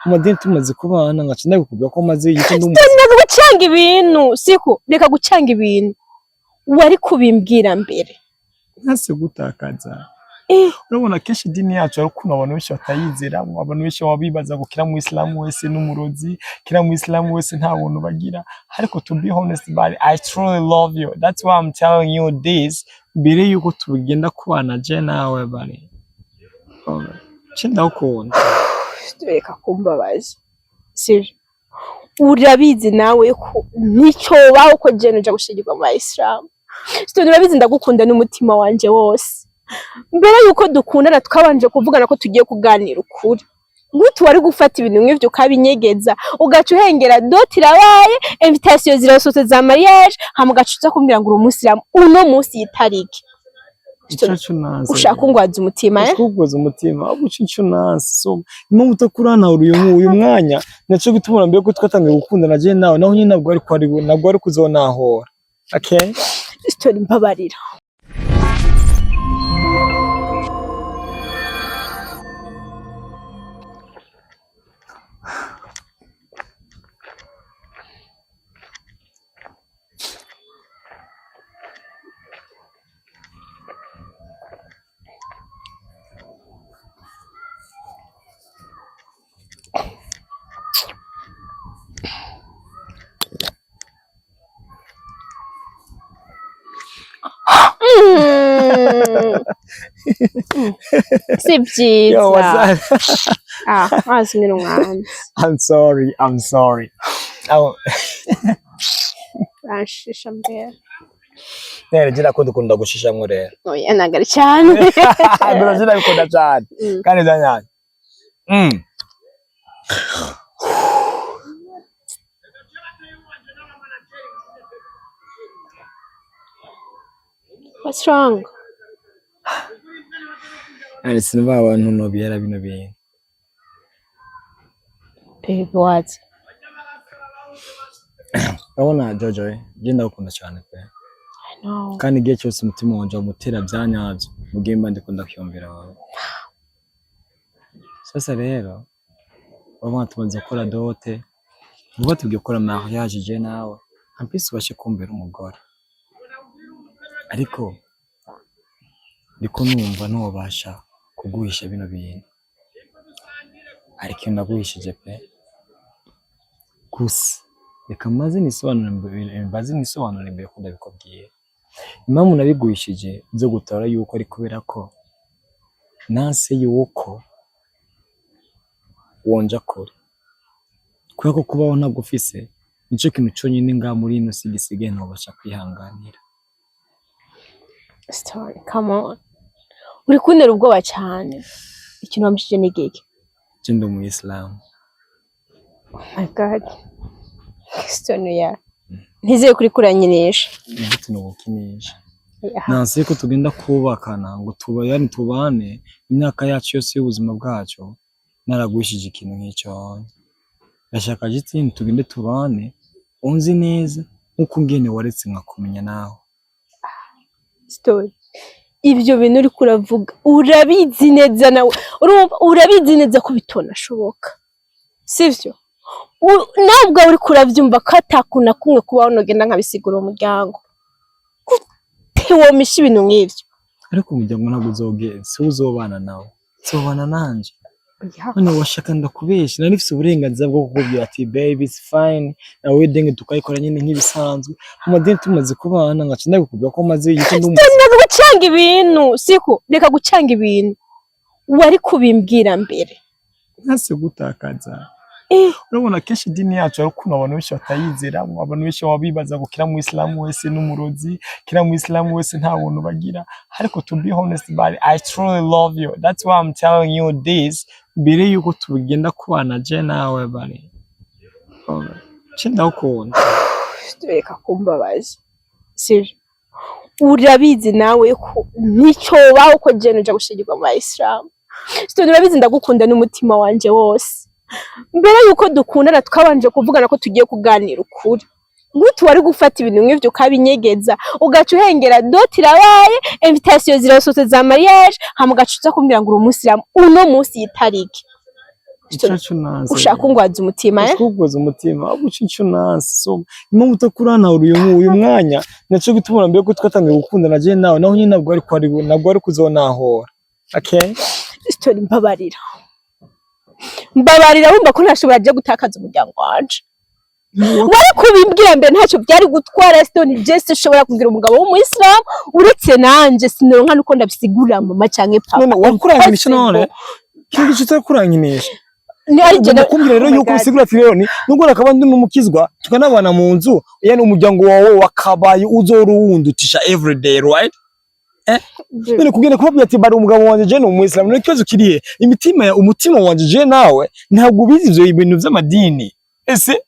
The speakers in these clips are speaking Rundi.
Amadini tumaze kubana nkaca ndabikubwira ko maze igice ndi umu- Reka gucanga ibintu, siko reka gucanga ibintu wari kubimbwira mbere. Ntase gutakaza. Urabona kenshi idini yacu hari ukuntu abantu benshi batayizera, abantu benshi baba bibaza ngo kira muyisilamu wese n'umurozi, kira muyisilamu wese nta buntu bagira. Ariko to be honest, but I truly love you, that's why I'm telling you this mbere yuko tugenda kubana je nawe bari ce ndagukunda. Reka kumbabaza, sivyo? Urabizi nawe ko nticyobaho ko jene uja gushigirwa mu bayisilamu. Stone, urabizi ndagukunda n'umutima wanje wose. Mbere yuko dukundana twabanje kuvugana ko tugiye kuganira ukuri. Gute wari gufata ibintu nk'ivyo ukabinyegeza, ugaca uhengera dot irabaye, invitation zirasohotse za mariage, hama ugaca uza kumbwira ngo uri umusilamu uno munsi y'itariki? Ico co nanse. Ushaka kungwaza umutima, eh? Kuguza umutima ahubwo ico nanse, so impamvu utakurantahura uyu mwanya, naco gituma mbere ko twatangiye gukundana je nawe, naho nyine ntabwo ari ntabwo ari kuzonahora, okay? Stone, mbabarira. Si Yo, what's byiza. up? Ah, wazi umwanzi. I'm sorry, I'm sorry. Oh, Uranshisha mbere. Nere je nakunda ukunda gushishamwo rero. Oya, ntabwo ari cyane. Gusa je ndabikunda cyane. Kandi byanyanya. What's wrong? None sinumva abantu nobihera bino bintu. Baby, what? Urabona Jojo, je ndagukunda cyane pe. I know. Kandi igihe cyose umutima wanje wamutera byanyabyo mu gihe mba ndiko ndakwiyumvira wawe. Sasa rero urabona tumaze gukora dot, vuba tugiye gukora mariage je nawe, en plus ubashe kumbera umugore. Ariko ndiko numva ntobasha kuguhisha bino bintu. Hari ikintu naguhishije pe. Gusa reka maze nisobanure mbere, mbaze nisobanure mbere ko ndabikubwira. Impamvu nabiguhishije byo gutora yuko ari kubera ko nanse yuko wonja kure. Kubera ko kubaho ntagufise nico kintu conyine ngaha muri ino si gisigaye ntobasha kwihanganira. Stone, come on. Uri kuntera ubwoba cyane. Ikintu wamushije ni giki? Je ndi umuyisilamu. Oh my God. Stone, ya. Ntizeye kuri kuranyinisha. Gute nogukinisha? Yeah. Nanse ko tugenda kubakana ngo tubayane tubane imyaka yacu yose y'ubuzima bwacu naraguhishije ikintu nk'icyo. Ndashaka giti tugende tubane unzi neza nkuko ngene waretse nkakumenya nawe. Stone. Ibyo bintu uri kuravuga urabizi neza nawe, urumva urabizi neza ko bitonashoboka, sivyo? Nawe ubwawe uri kurabyumva ko atakuna kumwe kubaho nogenda nkabisigura umuryango. Gute womisha ibintu nk'ivyo? Ariko umuryango ntabwo uzogenda, si uzobana nawe, uzobana nanje. None washaka ndakubesha? Nari mfise uburenganzira bwo kukubwira ati baby, it's fine, na wedding tukayikora nyine nk'ibisanzwe. Amadini tumaze kubana nkaca ndabikubwira ko maze igice ndi umu- Reka gucanga ibintu, siko reka gucanga ibintu wari kubimbwira mbere. Ntase gutakaza. Urabona kenshi idini yacu hari ukuntu abantu benshi batayizera, abantu benshi baba bibaza ngo kira muyisilamu wese n'umurozi, kira muyisilamu wese nta buntu bagira. Ariko to be honest, but I truly love you, that's why I'm telling you this mbere yuko tugenda kubana je nawe bari ce ndagukunda. Reka kumbabaza, sivyo? Urabizi nawe ko nticyobaho ko jene uja gushigirwa mu bayisilamu. Stone, urabizi ndagukunda n'umutima wanje wose. Mbere yuko dukundana twabanje kuvugana ko tugiye kuganira ukuri. Gute wari gufata ibintu nk'ivyo ukabinyegeza, ugaca uhengera dot irabaye, invitation zirasohotse za mariage, hama ugaca uza kumbwira ngo uri umusilamu uno munsi y'itariki? Ico co nanse. Ushaka kungwaza umutima, eh? Kuguza umutima, ahubwo ico nanse. So impamvu utakurantahura uyu mwanya, naco gituma mbere ko twatangiye gukundana je nawe, naho nyine ntabwo ari kuzonahora, okay? Stone, mbabarira, mbabarira. Wumva ko ntashobora je gutakaza umuryango wanje. Wari kubimbwira mbere, ntacyo byari gutwara. Stone, je ushobora kugira umugabo w'umuyisilamu, uretse nanje sinoronka nuko ndabisigurira mama canke papa. None wakuranginisha none kintu gico utakuranginisha? Ni ari je. Kumbwira rero Oh my yuko God. usigura ati rero ni nubwo nakaba ndi n'umukizwa, tukanabana mu nzu, yani umuryango wawe wakabaye uzoruwundutisha everyday, right? None kugenda kubabwira ati bari umugabo wanje je ni umuyisilamu, none ikibazo kirihe? Imitima ya umutima wanje je nawe ntabwo ubizi ivyo ibintu vy'amadini. Ese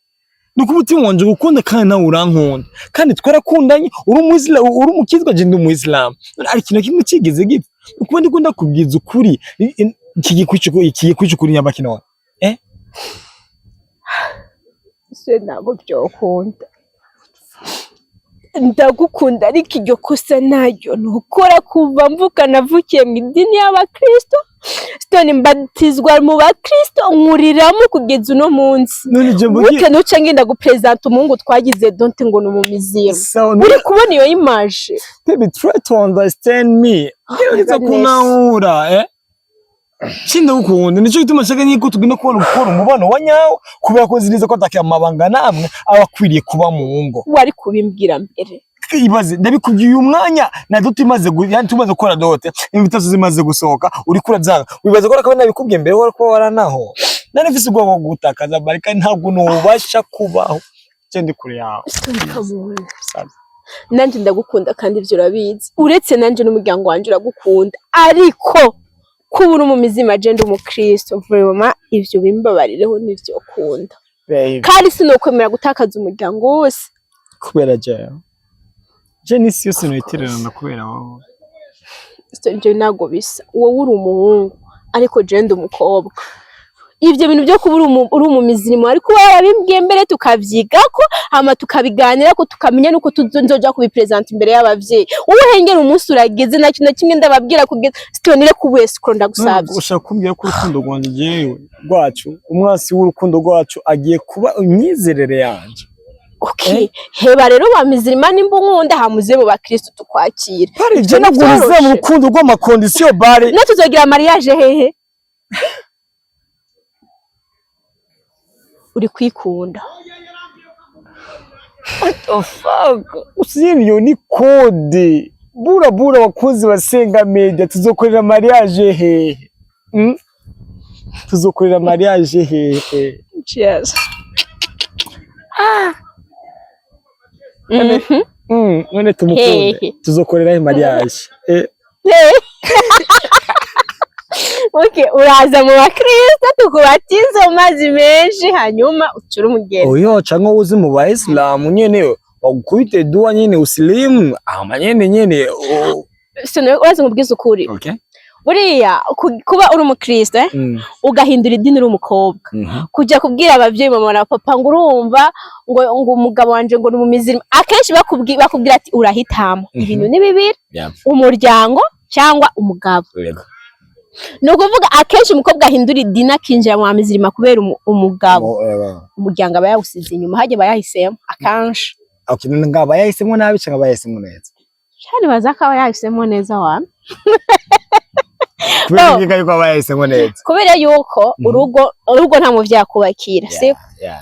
nuko umutima wanje ugukunda kandi nawe urankunda, kandi twarakundanye, uri umuyisilamu, uri umukizwa, je ndi umuyisilamu. None hari ikintu kimwe kigeze gipfa? Ukuba ndiko ndakubwiza ukuri, ikigiye kwica ukuri nyabaki none? Se ntabwo byokunda. Ndagukunda, ariko iryo kosa naryo ntukora. Kuva mvuka navukiye mu idini y'abakristo, Stone, mbatizwa mu bakristo, nkuriramo kugeza uno munsi. None je mbugi Gute nuca ngenda gupresenta umuhungu twagize dot ngo ni umumiziro? Sawa. Uri kubona iyo image? Baby, try to understand me. Gerageza Goodness. kunahura, eh? Sindagukunda, nico gituma nshaka yuko tugenda kubona gukora umubano wa nyawo, kubera ko nzi neza ko ataka amabanga namwe aba akwiriye kuba mu ngo. Wari kubimbwira mbere. Ibaze ndabikubwiye uyu mwanya na dot imaze yani tumaze gukora dot, invitation zimaze gusohoka, uriko uravyanga. Wibaza ko akaba nabikubwiye mbere wari kuba waranaho? Nari mfise ubwoba bwo gutakaza barika, ntabwo nubasha kubaho je ndi kure yawe. Stone, come on. Sabe. Nanjye ndagukunda kandi ibyo urabizi, uretse nanjye n'umuryango wanjye uragukunda, ariko kuba uri umumizima, je ndi umukristo, vraiment ivyo bimbabarireho, nivyo ukunda. Babe. Kandi sinokwemera gutakaza umuryango wose. Kubera jewe, je n'isi yose noyitererana kubera wowe. Stone, ntabwo bisa. Wowe uri umuhungu, ariko je ndi umukobwa. Ibyo bintu byo kuba uri umumizirimo, ariko kuba warabimbwiye mbere tukavyigako, hama tukabiganirako, tukamenya nuko nzoja kubipresenta imbere y'abavyeyi. Wowe uhengera umunsi urageze, nta kintu na kimwe ndababwira kugeza. Stone, reka ubu escroc, ndagusavye. Ushaka kumbwira ko urukundo rwanjye jewe rwacu, umwansi w'urukundo rwacu agiye kuba imyizerere yanje? Okay, heba rero ba mizirima nimba unkunda, hamuze mu bakristo tukwakira. Pari je Ivyo nagurize mu ntivyoroshe. rukundo rw'ama conditions bare. No tuzogira mariage hehe? Uri kwikunda. What the fuck? Usiyeni iyo ni code bura bura. Abakozi basenga media, tuzokorera mariage hehe? Tuzokorera mariage hehe? Cheers. None tumukunde. Hehe. Tuzokorera he mariage? Okay, uraza mu bakristo tukubatize mu mazi menshi, hanyuma ucure umugeni. Oyo canke uzi mu bayisilamu nyene bagukubite dua nyene usilimu ama nyene nyene Sino uraza nkubwize ukuri. Okay. Buriya kuba uri umukristo, eh? Ugahindura idini uri umukobwa, kujya kubwira ababyeyi, mama na papa, ngo urumva ngo umugabo wanje ngo ni umumizirima, akenshi bakubwira ati urahitamo ibintu ni bibiri, umuryango cyangwa umugabo. Ni ukuvuga akenshi umukobwa ahindura idini akinjira mu bamizirima kubera umugabo, umuryango aba yawusize inyuma, hajya aba yahisemo akenshi. Okay, none ngaba yahisemo nabi canke aba yahisemo neza? Cyane baza ko aba yahisemo neza wa. Kubera No. iki yuko aba yahisemo neza? Kubera yuko urugo nta muvyeyi akubakira, si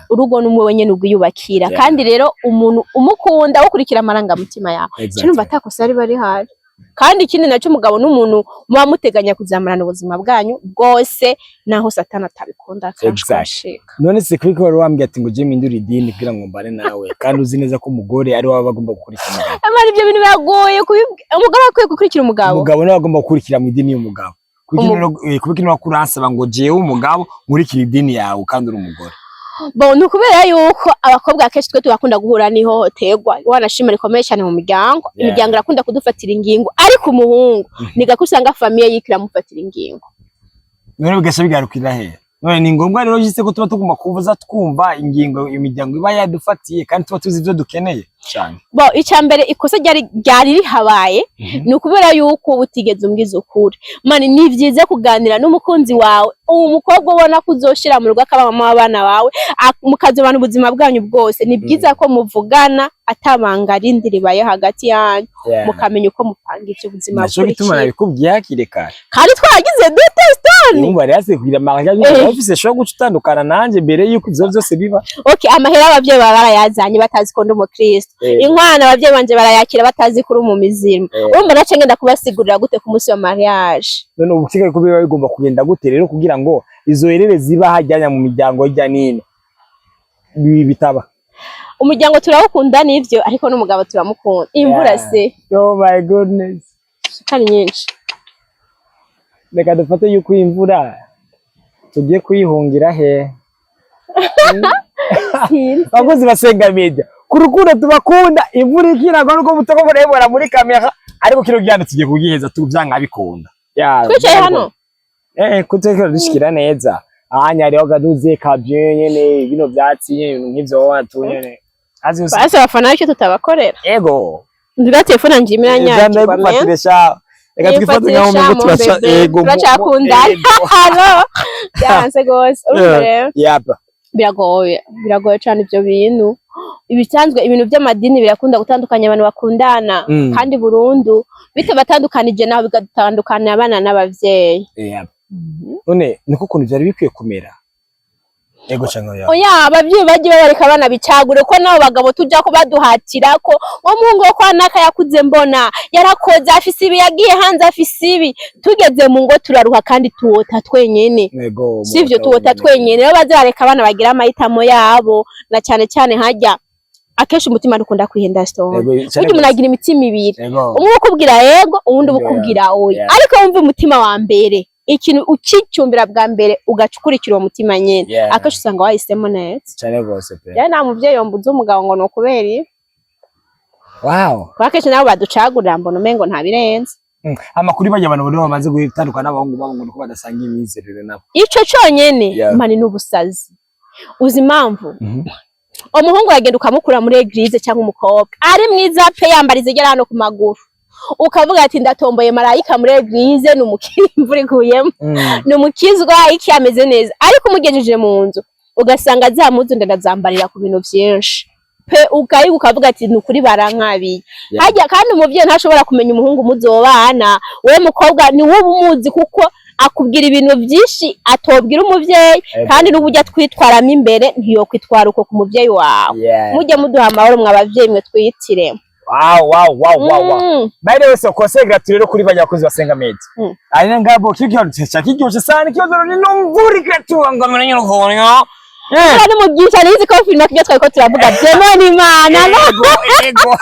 urugo n'umwe wenyene ugwiyubakira. Kandi rero umuntu umukunda ukurikira amarangamutima yawe. Numva atakosa riba rihari. Kandi ikindi nacyo, umugabo n'umuntu muba muteganya kuzamarana ubuzima bwanyu bwose, naho Satani atabikunda akenshi kubashika. None se kuko wari wambwiye ati ngo uje mpindure idini kugira ngo mbane nawe, kandi uzi neza ko umugore ari we aba agomba gukurikira umugabo? Amara ibyo bintu biragoye umugore akwiye gukurikira umugabo. Umugabo niwe agomba gukurikira mu idini y'umugabo. Kuko ino kuransaba ngo jewe umugabo nkurikire idini yawe kandi uri umugore? Bon, ni ukubera yuko abakobwa akenshi twe tugakunda guhura n'ihohoterwa, wanashima rikomeye cyane mu miryango. Imiryango irakunda kudufatira ingingo, ariko umuhungu ni gake usanga famille yiwe iramufatira ingingo. None bigasha bigarukira he? None ni ngombwa rero jise ko tuba tugomba kuvuza twumva ingingo imiryango iba yadufatiye, kandi tuba tuzi ibyo dukeneye? Cyane. Bo, icya mbere, ikosa ryari rihabaye ni ukubera yuko uba utigeze umbwiza ukuri. Mani, ni byiza kuganira n'umukunzi wawe, uwo mukobwa ubona ko uzoshira mu rugo akaba mama w'abana bawe, mukazobana ubuzima bwanyu bwose. Ni byiza ko muvugana atabanga rindi ribaye hagati yanyu, mukamenya uko mupanga ivyo buzima Naco gituma bukurikira. nabikubwiye hakiri kare. Kandi twaragize dute, Stone? Urumva rero hasigaye kugira mariage, ufise shobora guca utandukana nanje mbere yuko ivyo vyose biba. Okay, amahera abavyeyi baba barayazanye batazi ko ndi umukristo. Inkwano abavyeyi banje barayakira batazi ko uri umumizirima. Urumva nace ngenda kubasigurira gute ku munsi wa mariage? None ubu usigaye ko biba bigomba kugenda gute rero kugira ngo izo herere ziba hajyanya mu miryango hirya n'ino ibi bitaba? Umuryango turawukunda nivyo, ariko n'umugabo turamukunda. Imvura se! Oh my goodness! Kandi nyinshi. Reka dufate yuko iyi mvura tugiye kuyihungira he? Sinzi. Abakozi basenga media, ku rukundo tubakunda, imvura ikiragwa nuko mutako murayibona muri kamera, ariko kino gihano tugiye kugiheza tuvyanga bikunda. Ya, Twicaye hano. Kutekera dushikira neza ahanya hariho gaduze kabye nyene, bino vyatsi nyene, ibintu nk'ivyo watu nyene azi yose. Basi abafana icyo tutabakorera. Ego. Nziga telefone yanje irimo iranyagirwa, men. Ndayigufatire sha, reka twifate nkaho umengo turaca ego Turacakundana. Ego. Hano byanse gose, urumva rero. Yapa. Biragoye, biragoye cyane ibyo bintu. Ibisanzwe ibintu by'amadini birakunda gutandukanya abantu bakundana, kandi burundu bitabatandukanije naho bigatandukanya abana n'abavyeyi. Yapa. None niko ukuntu vyari bikwiye kumera, ego canke oya? Oya, abavyeyi bagiye babareka abana bicagure, ko nabo bagabo tuja ko baduhatira ko uwo muhungu wo kwa naka yakuze, mbona yarakoze, afise ibi, yagiye hanze afise ibi. Tugeze mu ngo turaruha kandi tuwota twenyene. Ego. Sivyo? Tuwota twenyene. Rero baze bareka abana bagira amahitamo yabo, na cyane cyane hajya akenshi umutima ntukunda kwihenda, Stone. Ego. Burya umuntu agira imitima ibiri. Umwe ukubwira yego, uwundi ukubwira oya. Ariko wumva umutima wa mbere, ikintu ukicyumvira bwa mbere, ugaca ukurikira uwo mutima nyene, akenshi usanga wahisemo neza. Cyane rwose pe. Rero nta muvyeyi yombuza umugabo ngo ni ukubera ibi. Kuko akenshi nabo baducagurira, mbona umengo ntabirenze. Amakuru bajya abantu bari bamaze gutandukana n'abahungu babo ngo nuko badasanga imyizerere nabo. Ico conyene, mani, n'ubusazi. Uzi impamvu? Umuhungu aragenda ukamukura muri église, cyangwa umukobwa ari mwiza pe, yambara izigera hano ku maguru, ukavuga ati: "Ndatomboye marayika muri église, ni umukiri, imvura iguyemo, ni umukizwa iki, ameze neza." Ariko umugejeje mu nzu ugasanga za mpuzu ndazambarira ku bintu vyinshi pe, ukayiga ukavuga ati: "Ni ukuri barankabiye." Harya kandi umuvyeyi ntashobora kumenya umuhungu muzobana. Wewe mukobwa ni wowe umuzi, kuko akubwira ibintu byinshi atobwira umuvyeyi. Kandi n'uburyo atwitwaramo imbere ntiyokwitwara uko ku muvyeyi wawe. Mujye muduha amahoro mwa bavyeyi mwe, twiyitiremo. Wow. By the way, so conseil gratuit rero kuri bajya bakozi basenga media. Ari ngabo kiki cha kiryoshe sana, ikibazo ni numvura ikatubangamira nyine ukuntu. Ni mu byinshi nizi ko filime kubyo twari ko turavuga byemewe n'Imana, no? Ego, ego.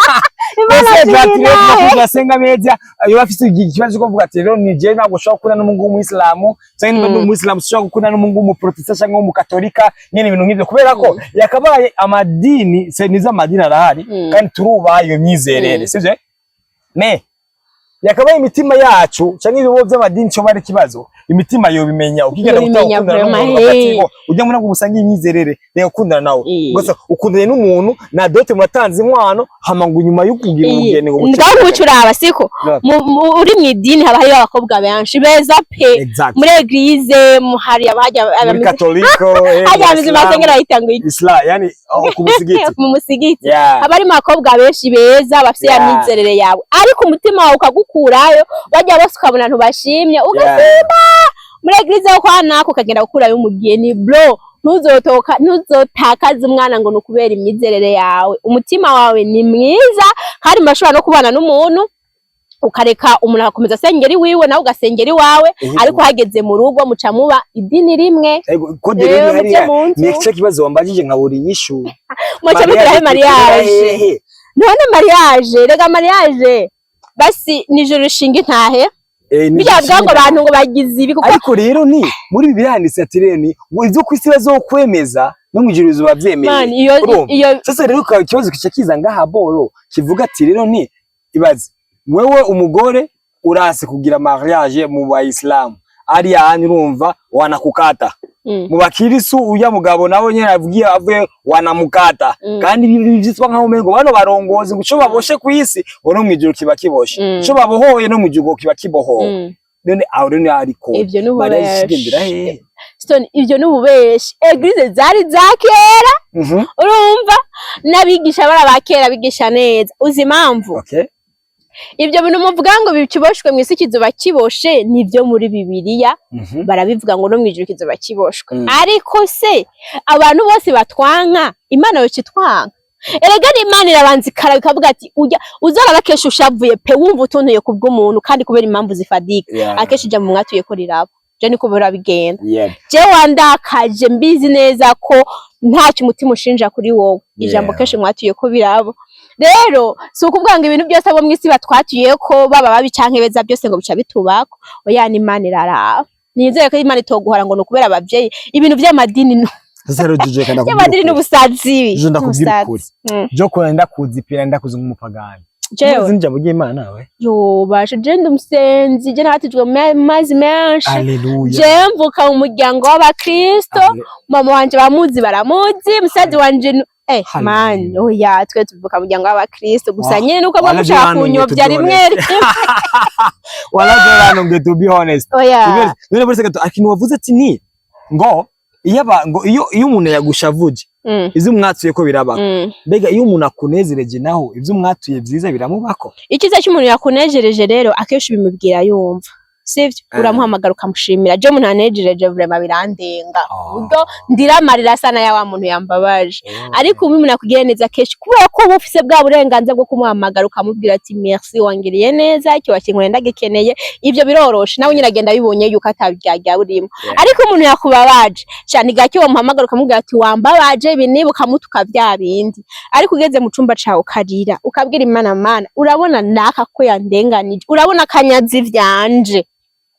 Imana Conseil gratuit rero ku ishimwe. bakozi basenga media, iyo bafise ikibazo cyo kuvuga ati: "Rero ni je ntabwo ushobora gukunda n'umuhungu w'umuyisilamu, cyangwa niba ndi umuyisilamu ushobora gukunda n'umuhungu w'umuprotestant cyangwa w'umukatolika," nyene ibintu nk'ivyo, kubera ko yakabaye amadini se nizo amadini arahari, kandi turubaha iyo myizerere, sivyo? Me yakabaye imitima yacu canke ibibo by'amadini cyo bari ikibazo, imitima yobimenya ukigenda Yobimenya. gutanga gukundana Vraiment, n'umuntu hagati hey. ngo ujya muri ngo musange imyizerere, reka gukundana nawe. Gusa ukundanye n'umuntu na dot, muratanze inkwano, hama ngo inyuma yo kugira umugeni ngo Ngaho kuca uraba siko uri mu idini haba hariyo abakobwa benshi beza pe. Muri église hari abajya Muri katoliko, hajya mu bameze Islam. masengero ayita ngo iki? Islam, yani aho ku musigiti. Mu musigiti. Haba harimo abakobwa benshi beza bafite ya myizerere yawe, ariko umutima wawe ukagukurayo, bajya bose ukabona ntubashimye, ugasimba muri église yo kwa nako ukagenda gukurayo umugeni. Bro, ntuzotoka, ntuzotakaze umwana ngo ni ukubera imyizerere yawe. Umutima wawe ni mwiza, kandi murashobora no kubana n'umuntu, ukareka umuntu agakomeza asengera iwiwe, nawe ugasengera iwawe, ariko hageze mu rugo muca muba idini rimwe. Ego, kode Eh, rero muje hariya mu nzu. ni ico kibazo wambajije nkabura inyishu. Muca mugirahe mariage? None mariage, rega mariage basi nijoro rishinga intahe. Bijya bavuga ngo abantu ngo bagize ibi kuko Ariko rero ni muri Bibiliya handitse ati rero ni ngo ibyo ku isi bazokwemeza no mu ijuru bizoba vyemeye. Man, iyo Urumva? Iyo Sasa rero ukaba ikibazo kica kiza ngaha boro kivuga ati rero ni ibaze wewe umugore urase kugira mariage mu bayisilamu. Ari yanyu, urumva, wanakukata. Mu bakirisu uya mugabo nawe nyene avugiye avuye wanamukata. Kandi ibi vyitwa nkaho umengo bano barongozi ngo ico baboshe kw'isi ngo no mw'ijuru kiba kiboshe, ico babohoye no mw'ijuru kiba kibohowe. None aho rero ariko Ivyo ni mariage ububeshi. ikigendera hehe? Stone, ivyo ni ububeshi. Église zari za kera, urumva, n'abigisha bari aba kera, bigisha neza. Uzi impamvu? Okay. Ibyo bintu muvuga ngo bikiboshwe mu isi kizoba kiboshe, nibyo muri Bibiliya. Barabivuga ngo no mu ijuru kizoba kiboshwe. Ariko se abantu bose batwanka, Imana yoca itwanka? Erega n'Imana irabanza ikaraba, ikavuga ati ujya uzaraba. Kenshi ushavuye pe, wumva utuntuye kubw'umuntu kandi kubera impamvu zifadika, akenshi ijambo mwatuye ko riraba. Je niko birabigenda. Je wandakaje, mbizi neza ko ntacyo umutima ushinja kuri wowe, ijambo kenshi mwatuye ko biraba. Rero si ukuvuga ngo ibintu byose abo mw'isi batwatuye ko, baba babi canke beza, byose ngo bica bitubako. Oya, n'Imana iraraba. Nizere ko Imana itoguhora ngo ni ukubera abavyeyi. Ibintu vy'amadini Sasa rero Jojo, reka ndakubwira by'amadini ukuri. n'ubusazi. Jojo, ndakubwira ukuri. N'ubusazi. Jo, ko ndakuzipira, ndakuzi nk'umupagani. Jewe? Uzi n'ijambo ry'Imana we? Yo basha, je ndi umusenzi, je nabatijwe mu mazi menshi. Haleluya. Je mvuka mu muryango w'abakristo. Mama wanje bamuzi, baramuzi, musazi wanje Hallelujah. man, oya, twe tuvuka mu muryango w'abakristo gusa. Nyene nuko mwa Wala mushaka Johanna, kunyobya to be rimwe rimwe. Wala Johanna, to be honest. Oya. None buri gato akintu wavuze ati ni ngo iyo aba ngo iyo umuntu yagushavuje, ivyo mwatuye ko birabako. Mbega iyo umuntu akunezereje naho, ivyo mwatuye vyiza biramubako? Icyiza cy'umuntu yakunejereje rero, akenshi ubimubwira yumva, sivyo? Uramuhamagara ukamushimira. Je umuntu anejereje, vraiment birandenga, uburyo ndiramarira asa na ya wa muntu yambabaje. Ariko ubu umuntu akugiriye neza, kenshi kubera ko uba ufise bwa burenganzira bwo kumuhamagara ukamubwira ati merci, wangiriye neza, icyo wakinkoreye ndagikeneye, ivyo biroroshe. Nawe nyine agenda abibonye yuko atabyarya burimo. Ariko umuntu yakubabaje cyane, gake wamuhamagara ukamubwira ati wambabaje ibi niba, ukamutuka bya bindi. Ariko ugeze mu cumba cawe ukarira, ukabwira Imana: Mana, urabona naka ko yandenganije, urabona akanyazi vyanje,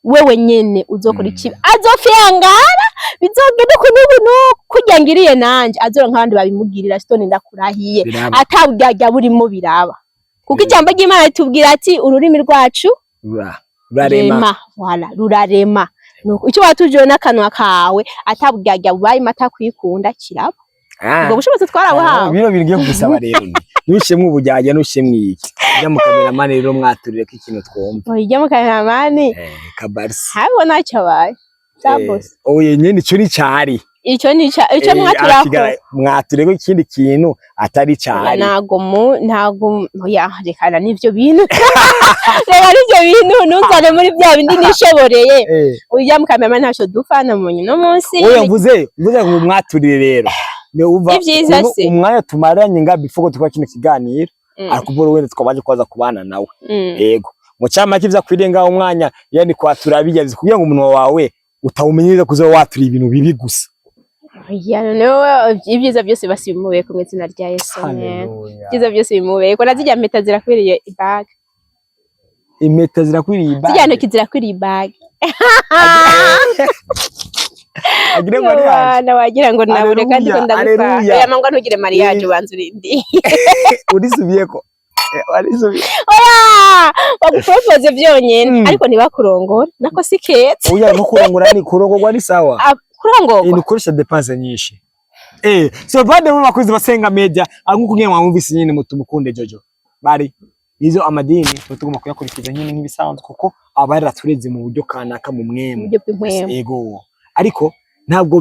wewe nyene uzokora ikibi, azofyangara, bizogenda uku n'ubu n'uku, kurya ngiriye nanje azoronka abandi babimugirira. Stone, ndakurahiye, Biraba. ataburyarya burimo, biraba, kuko ijambo ry'Imana ritubwira ati ururimi rwacu rurarema. Rema, voilà, rurarema. Nuko icyo watujewe n'akanwa kawe, ataburyarya bubayemo, atakwikunda, kiraba. Ubwo bushobozi twarabuhawe. Bino bintu ngiye kugusaba rero ni ntushemwe ubujyajya, ntushemwe iki, ujya mu kameramani rero mwaturire ko ikintu twumva. Ujya mu kameramani. Kabarisi. Hariho ntacyo abaye byabose. Oye nyene, ico ni cari. Icyo ni icyo mwaturako. Mwaturire ko ikindi kintu atari cari. Ntago mu ntago, oya, rekana n'ivyo bintu, reka n'ivyo bintu, ntuzane muri bya bindi nishoboreye. Ujya mu kameramani ntacyo dupfa namunye uno munsi. Oya, mvuze ngo mwaturire rero ni umva Ivyiza se. Umwanya tumaranye nga before ko tukora kino kiganiro, arakubura wenda twabaje kwaza kubana nawe. Yego, mu camake ivyo akwiriye ngaho umwanya yani kwatura bijya kugira ngo umunwa wawe utawumenyereza kuza watura ibintu bibi gusa. Oya, noneho ibyiza byose basi bimubeko mu izina rya Yesu, amen. Haleluya. Ibyiza byose bimubeko, na zirya mpeta zirakwiriye ibag. Impeta zirakwiriye ibage. Zirya ntoki zirakwiriye ibag. Agire mariage. Yohana, wagira ngo nabure kandi ko Haleluya, ndagutwara. haleluya. Oya mangwa, ntugire mariage, ubanza urindi. Urisubiyeko. Warisubiye. Oya, bagupropose byonyene, ariko ntibakurongore, nako si keza. Oya, no kurongora ni kurongorwa ni sawa. Ah, kurongorwa. Nukoresha dépenses nyinshi. So bande mu bakozi basenga media, nkuko ngiye mwamuvise nyine mutumukunde Jojo. Bari izo amadini tuba tugomba kuyakurikiza nyine nk'ibisanzwe, kuko aba yaratureze mu buryo kanaka mu mwemu. Mu buryo bw'impwemu. Ego. Ariko ntabwo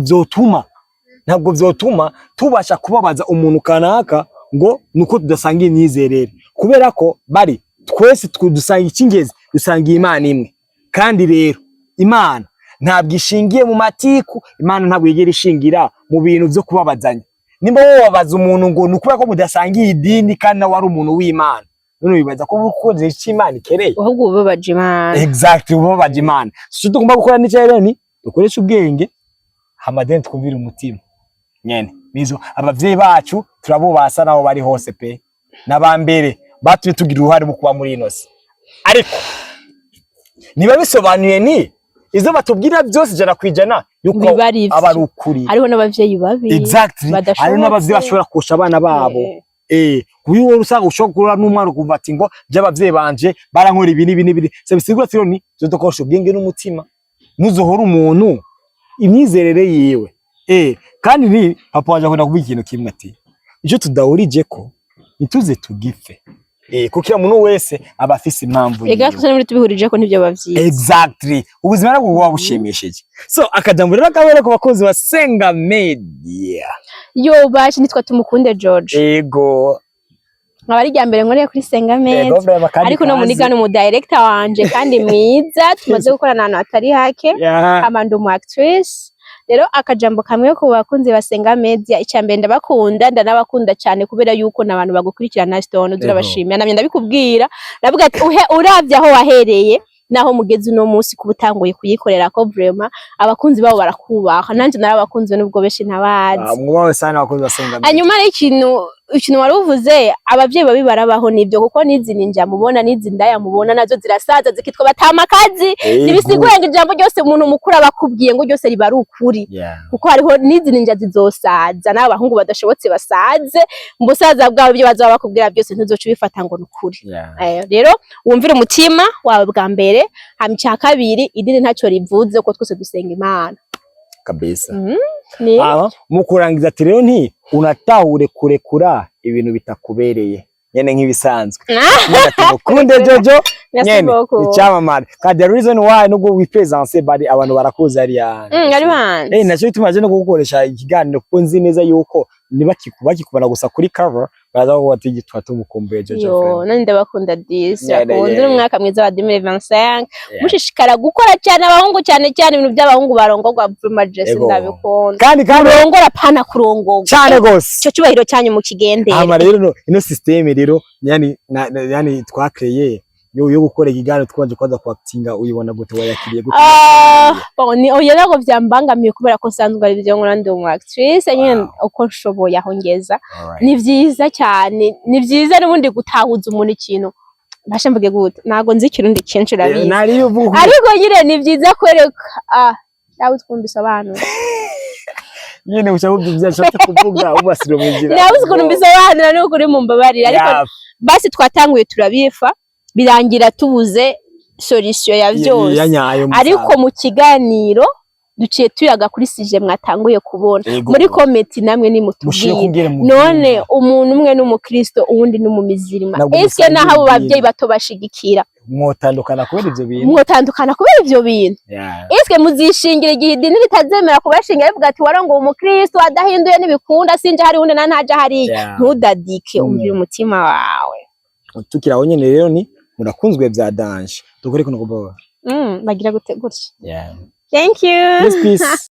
vyotuma tubasha kubabaza umuntu kanaka ngo nuko tudasangiye imyizerere, kubera ko bari twese dusanga icy'ingenzi, dusangiye Imana imwe. Kandi rero Imana ntabwo ishingiye mu matiku, Imana ntabwo yigera ishingira mu bintu vyo kubabazanya. Nimba wowe wabaza umuntu ngo ni ukubera ko mudasangiye idini kandi nawe ari umuntu w'Imana, none wibaza ko ukoze icyo Imana ikereye? Ahubwo ubabaje Imana. Exactly, ubabaje Imana. So icyo tugomba gukora ni rero ni dukoreshe ubwenge, hamadeni twumvire umutima nyene. Nizo abavyeyi bacu turabubasa naho bari hose pe, n'abambere batumye tugira uruhare mu kuba muri ino si. Ariko niba bisobanuye ni izo batubwira byose 100% yuko Biba ari ivyo. aba ari ukuri. Hariho n'abavyeyi babi. Exactly, badashobotse. hariho n'abavyeyi bashobora kurusha abana babo. Kuyo wowe usanga ushobora guhura n'umwana ukumva ati ngo by'abavyeyi banje barankora ibi n'ibi n'ibi, se bisigura ati rero ni tuzo dukoresha ubwenge n'umutima. Ntuzohora umuntu imyizerere yiwe. Kandi ni papa wanje akunda kuvuga ikintu kimwe, ati icyo tudahurije ko ntituze tugipfe, kuko muntu wese aba afise impamvu Ega yiwe. twese muri tubihurije ko nibyo bavyiza. Exactly, ubuzima nabwo buba bushimishije. So akajambo rero kabere ku bakozi ba Senga Media. Yo baje, nitwa Tumukunde George. Nkaba ari irya mbere nkoreye kuri Senga Media. Vraiment, kandi Ariko no kazi. Muniga ni umu director wanje kandi mwiza, tumaze gukorana ahantu hatari hake. Hama ndi umu actrice. Rero akajambo kamwe ku bakunzi ba Senga Media: icya mbere, ndabakunda, ndanabakunda cyane, kubera yuko n'abantu bagukurikirana, Stone, turabashimira. Namye ndabikubwira, ndavuga ati uhe uravye aho wahereye naho mugeze uno munsi, kuba utanguye kuyikorera ko vraiment abakunzi babo barakubaha. Nanje narabakunze nubwo benshi ntabazi. Ah, mwubahe sana abakozi ba Senga Media. Hanyuma rero ikintu wari uvuze, abavyeyi babi barabaho, nibyo, kuko n'izi ninja mubona, n'izi ndaya mubona, nazo zirasaza zikitwa batamakazi. Ntibisiguye ngo ijambo ryose umuntu mukuru aba akubwiye ngo ryose riba ari ukuri, kuko hariho n'izi ninja zizosaza, n'abahungu badashobotse basaze. Mu busaza bwabo ibyo bazaba bakubwira byose ntuzoca ubifata ngo ni ukuri. Rero wumvire umutima wawe bwa mbere. Hama icya kabiri, idini ntacyo rivuze, ko twese dusenga Imana. Kabisa. Ni Aba mu kurangiza ati rero nti unatahure kurekura ibintu bitakubereye nyene nk'ibisanzwe. Nyene ati mukunde Jojo. Merci Nyene beaucoup. icyamamare, kandi the reason why nubwo wipresence bari abantu barakuzi hariya. Ari banzi. Nacyo bituma je no kugukoresha ikiganiro, kuko nzi neza yuko niba bakikubona gusa kuri cover baraza kuvuga ati gitwa tumukumbuye Jojo. Yo, Friend. nani ndabakunda disi. Bakunda umwaka mwiza wa 2025. Mushishikara gukora cyane, abahungu cyane cyane, ibintu by'abahungu barongorwa vraiment je sindabikunda. Kandi Kurongora pana kurongorwa. Cyane gose. Icyo cyubahiro cyanyu mukigendere. Hama rero ino system rero yani yani twakreye yo gukora ikiganiro twabanje kwanza kuactinga, uyibona gute? Wayakiriye gute? Ah, bon, ni oya, ntabwo byambangamiye kubera ko nsanzwe ari byo nkora, ndi umu actrice nyine. Uko nshoboye aho ngeza. Ni byiza cyane, ni byiza n'ubundi gutahuza umuntu ikintu. Mbashe mvuge gute? Ntabwo nzi Ikirundi kenshi, urabizi. Nari uvuga. Ariko nyine ni byiza kwereka, ah, nawe twumva isobanura. Nyine ushaka ibyo ashatse kuvuga ubasira mu nzira. Nawe uzi ukuntu mbisobanura, ni ukuri mumbabarira, ariko basi twatanguye turabifa, birangira tubuze solution ya byose. Ya nyayo. Ariko mu kiganiro duciye tuyaga kuri sujet mwatanguye kubona muri comment, namwe mushire nimutubwire. Kumbwira mu None umuntu umwe n'umukristo, uwundi n'umumizirima, Ntabwo eske musangiye naho abo idini. bavyeyi bato bashigikira, Mwotandukana kubera ivyo bintu? Mwotandukana kubera ivyo bintu? Eske muzishingira igihe idini ritazemera kubashingira, rivuga ati warongoye umukristo adahinduye n'ibikunda, sinje hari uwundi na ntaja hariya? Ntudadike, umvira umutima wawe. Tukiri aho nyene rero, ni murakunzwe vya danger, dukore kuno kuboba. Bagira gute? Gutya. Thank you. Peace, peace.